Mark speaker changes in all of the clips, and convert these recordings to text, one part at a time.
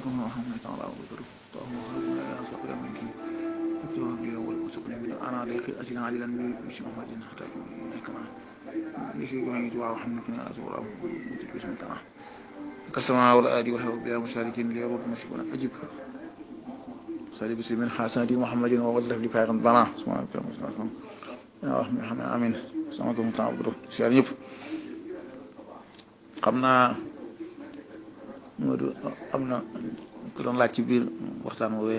Speaker 1: بكم ورحمة تعالى وبركاته. اللهم خرجنا يا سقيا منك اكتبها بي والمسقني من أنا عليك أجل عاجلا بشي محمد حتى كما يشي جمعي وحمدك يا أزور أو متلبس من كما كالسماء والآدي والحب بها مشاركين ليرد مشكونا أجب صلي بسم من حسنة محمد وغلف لفاقا بنا سبحانك اللهم يا رحمة حمد آمين سمعت متعبد شعر يب قمنا Modou am na ku doon laaj ci biir waxtaan woowee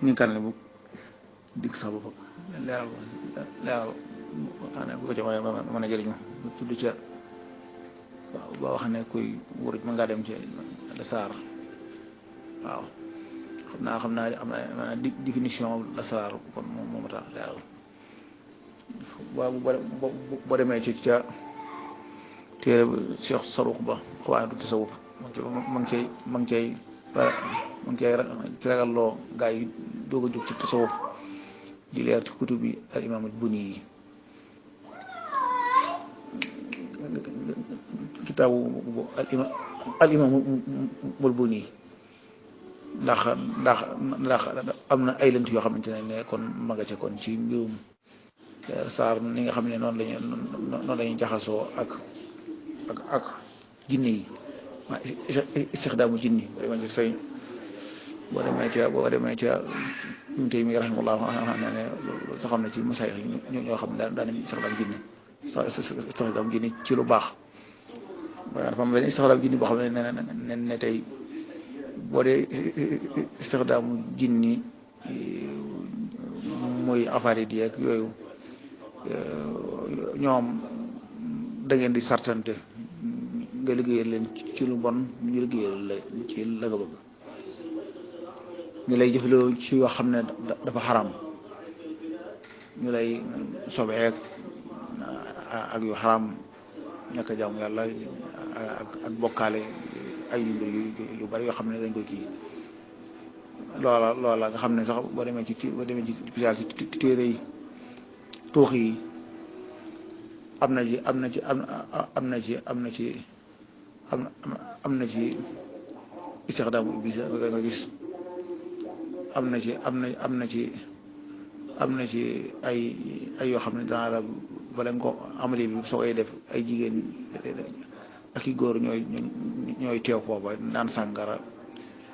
Speaker 1: ñu kan ne bu digg sax boppam leeral bu ko ca mën a jëriñu bu tudd ca waaw ba wax ne kuy wuruj mën ngaa dem ci la saar waaw xam naa am na définition la saar kon moom tax leeral waaw boo demee ci ca téere Cheikh Saruux ba xawaay du tasawuf ma ngi cay ragalloo gaa yi doog a jóg ci tasawuf di leer ci kutub bi al imaam al buni yi kitaabu al imaam al buni ndax am na ay lënt yoo xamante ne kon ma nga ca kon ci mbirum saar ni nga xam ne noonu lañuy jaxasoo ak jinne yi waa istixdaamu jinni boo demee ca Ibnu Taymiyya rahimahullah ne saxam na ci masaayix ñoo xam ne daan nañu istixdaamu jinni ci lu baax waaye dafa am benn istixdaamu jinni boo xam ne tey boo dee istixdaamu jinni muy afaarit yeeg yooyu ñoom da ngeen di sartante nga liggéeyal leen ci lu bon ñu liggéeyal la ci la nga bëgg ñu lay jëfloo ci yoo xam ne dafa xaram ñu lay sobeek ak yu xaram ñàkk a jaamu yàlla ak bokkaale ay mbir yu bari yoo xam ne dañ koy kii loola nga xam ne sax boo demee ci pisaal ci téere yi tuux yi am na ci istixdaamu iblis nga gis am na ci ay yoo xam ne danaa la bala nga ko amali bi soo koy def ay jigéen ak i góor ñooy teew foofa naan sàngara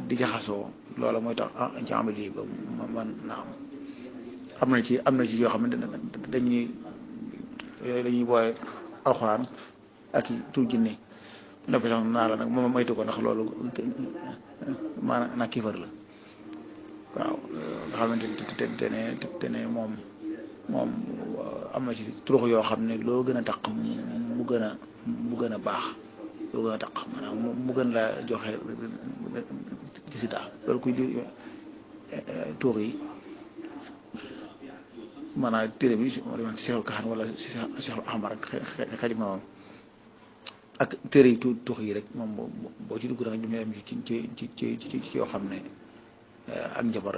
Speaker 1: di jaxasoo loola mooy tax ci amali ba man na am na ci yoo xam ne dañuy boole alxuraan ak i tur jinne noppi sax naa la nag moom moytu ko ndax loolu maanaam nag kifar la waaw nga xamante ne moom am na ci turux yoo xam ne loo gën a taq mu gën a baax loo gën a taq maanaam mu gën la joxe résultat loolu kuy di tuux yi maanaam téere bi moo demoon ci Seexul Kaxaan wala Seexul Ahmar ak xarit ma ak téere yi tuux yi rek moom boo ci dugg da nga ñu dem ci yoo xam ne ak njabar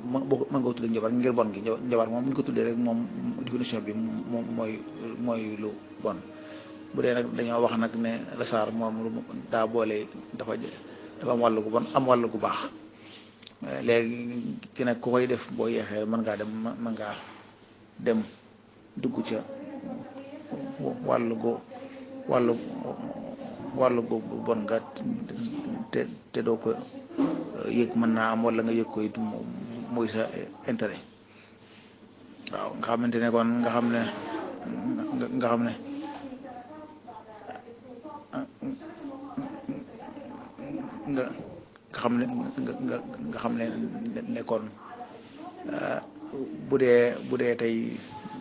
Speaker 1: mën nga ko tuddee njabar ngir bon gi njabar moom bu ñu ko tuddee rek moom définition bi moom mooy lu bon bu dee nag dañoo wax nag ne lasaar moom daa boole dafa am wàll gu bon am wàll gu baax léegi ki nag ku koy def boo yeexee mën ngaa dem dugg ca wàllu go bon nga te doo ko yëg mën naa am wala nga yëg ko it muy sa intérêt waaw nga xamante ne kon nga xam ne nekkoon bu dee tey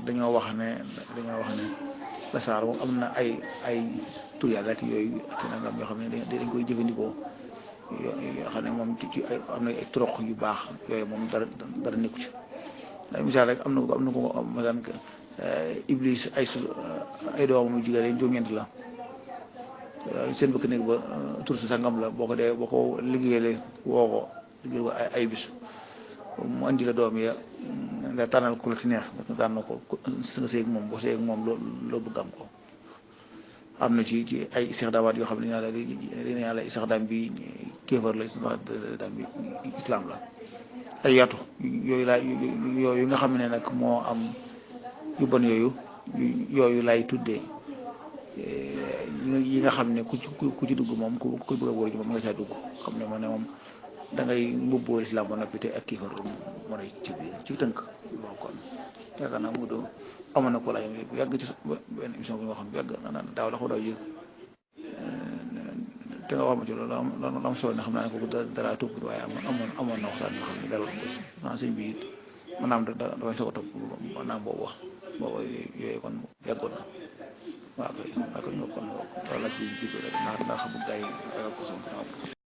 Speaker 1: dañoo wax ne lasaar moom am na ay tur yàlla ak yooyu ak nangam yoo xam ne dañ koy jëfandikoo yoo xam ne moom ci ay am na ay trox yu baax yooyu moom dara nekku ci ndax misaal rek am na ko masan iblis ay doomam yu jigéen juróom-ñeent la seen bëkk néeg ba tur si sangam la boo ko liggéeyee woo ko liggéey ko ay bis mu andi la doom ya nga tànnal ko la ci neex nga tànn ko nga seeg moom boo seeg moom loo bëgg am ko am na ci ay istixdaamaat yoo xam ne yàlla istixdaam bi kéefar la istixdaam bi islam la ay yaatu yooyu nga xam ne nag moo am yu bon yooyu lay tuddee yi nga xam ne ku ci dugg moom ku bëgg a wóor ji moom nga caa dugg xam ne moom da ngay mbubboo islam ba noppi te ak kéefar moo lay ci biir ci tënk waaw kon yaakaar naa mu doon amoon na ko laay yàgg ci benn émission bu ñu waxoon yàgg na daaw la ko daaw yëg te nga wax ma ci loolu am solo ne xam naa ne kooku dara topp waaye amoon na waxtaan yoo xam ne dara naan sëñ bi it maanaam dafay soog a topp maanaam boobu yooyu kon yàggoon na waaw kay kon loolu la ci jublu rek ndax xam nga gars yi ragal ko sama